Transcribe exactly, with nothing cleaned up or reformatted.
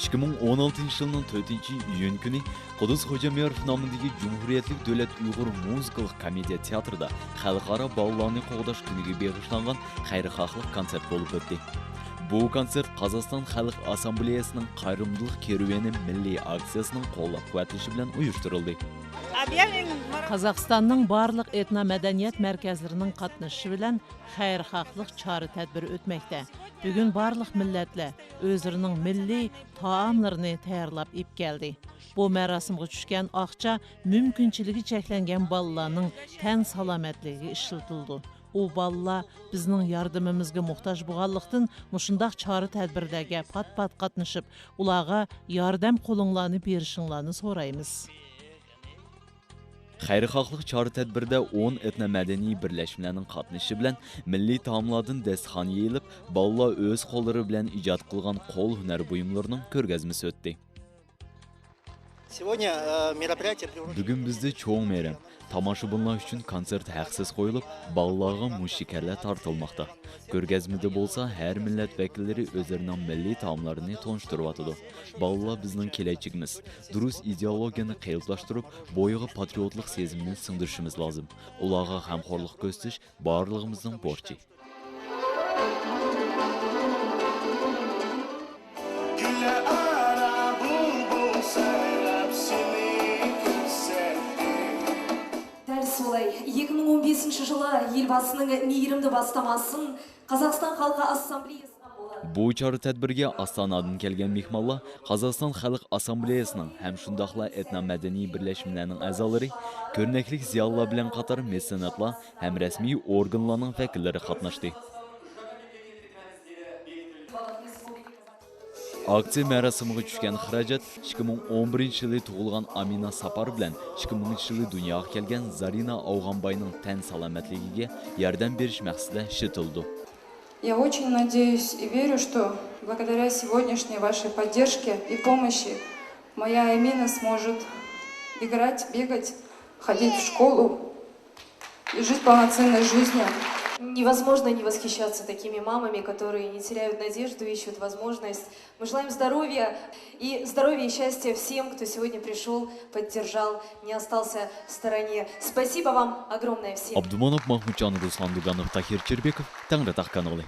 ئىككى مىڭ ئون ئالتىنچى يىلنىڭ تۆتىنچى ئىيۇن كۈنى قۇددۇس خوجامياروف نامىدىكى جۇمھۇرىيەتلىك دۆلەت ئۇيغۇر مۇزىكىلىق كومېدىيە تىياتىرىدا خەلقئارا بالىلارنى قوغداش كۈنىگە بېغىشلانغان خەيرخاھلىق كونسېرت بولۇپ ئۆتتى. بۇ كونسېرت قازاقىستان خەلق ئاسسامبلېيەسىنىڭ قايرىمدىلىق كېرىۋىنى مىللىي ئاكسىيەسىنىڭ قوللاپ-قۇۋۋەتلىشى بىلەن ئۇيۇشتۇرۇلدى. قازاقىستاننىڭ بارلىق ئېتنو مەدەنىيەت مەركەزلىرىنىڭ قاتنىشىشى بىلەن خەيرخاھلىق چارە-تەدبىرى ئۆتمەكتە. بۈگۈن بارلىق مىللەتلەر ئۆزلىرىنىڭ مىللىي تائاملىرىنى تەييارلاپ ئېلىپ كەلدى. بۇ مەراسىمغا چۈشكەن ئاقچا مۇمكىنچىلىكى چەكلەنگەن بالىلارنىڭ تەن سالامەتلىكىگە ئىشلىتىلىدۇ. ئۇ بالىلار بىزنىڭ ياردىمىمىزگە موھتاج بولغانلىقتىن، مۇشۇنداق چارە-تەدبىرلەرگە پات-پات قاتنىشىپ، ئۇلارغا ياردەم قولۇڭلارنى بېرىشىڭلارنى سورايمىز. خەيرخاھلىق چارە-تەدبىرىدە ئون ئېتنو مەدەنىي بىرلەشمىلەرنىڭ قاتنىشىشى بىلەن مىللىي تائاملاردىن داستىخان يېيىلىپ، بالىلار ئۆز قوللىرى بىلەن ئىجاد قىلغان قول ھۈنەر بۇيۇملىرىنىڭ كۆرگەزمىسى ئۆتتى. Сегодня, э, мероприятие приурочено. بۈگۈن بىزدە چوڭ مەيرەم، تاماشىبىنلار ئۈچۈن كونسېرت ھەقسىز قويۇلۇپ، بالىلارغا مۇز شېكەرلەر تارتىلماقتا. كۆرگەزمىدە بولسا ھەر مىللەت ۋەكىللىرى ئۆزلىرىنىڭ مىللىي تائاملىرىنى تونۇشتۇرۇۋاتىدۇ. بالىلار بىزنىڭ كېلەچىكىمىز. دۇرۇس ئىدېئولوگىيەنى قېلىپلاشتۇرۇپ، بويىغا پاترىيوتلۇق سېزىمنى سىڭدۈرۈشىمىز لازىم. ئۇلارغا غەمخورلۇق كۆرسىتىش بارلىقىمىزنىڭ بورچى. Gülü ara bulbul sayıp seni gülseydim. دەل شۇنداق، ئىككى مىڭ ئون بەشىنچى يىلى يىلباشچىنىڭ مېھرىمدە باستىماسىڭ، قازاقىستان خەلق ئاسسامبلېيەسى. بۇ چارە-تەدبىرگە ئاستانادىن كەلگەن مېھمانلار قازاقىستان خەلق ئاسسامبلېيەسىنىڭ ھەم شۇنداقلا ئېتنو مەدەنىي بىرلەشمىلەرنىڭ ئەزالىرى، كۆرنەكلىك زىيالىيلار بىلەن قاتار مېتسېناتلار ھەم رەسمىي ئورگانلارنىڭ ۋەكىللىرى قاتناشتى. ئاكسىيە مەراسىمىغا چۈشكەن خىراجەت ئىككى مىڭ ئون بىرىنچى يىلى تۇغۇلغان ئامىنە ساپار بىلەن ئىككى مىڭىنچى يىلى دۇنياغا كەلگەن زارىنا ئاۋغانباينىڭ تەن سالامەتلىكىگە ياردەم بېرىش مەقسىتىدە ئىشلىتىلىدۇ. Я очень надеюсь и верю, что благодаря сегодняшней вашей поддержке и помощи моя Амина сможет играть, бегать, ходить в школу и жить полноценной жизнью. Невозможно не восхищаться такими мамами, которые не теряют надежду, ищут возможность. Мы желаем здоровья и здоровья и счастья всем, кто сегодня пришёл, поддержал, не остался в стороне. Спасибо вам огромное всем. ئابدۇماناپ ماخمۇتجان، رۇسلان دۇگانوف، تاھىر چېربېكوف، تەڭرىتاغ كانىلى.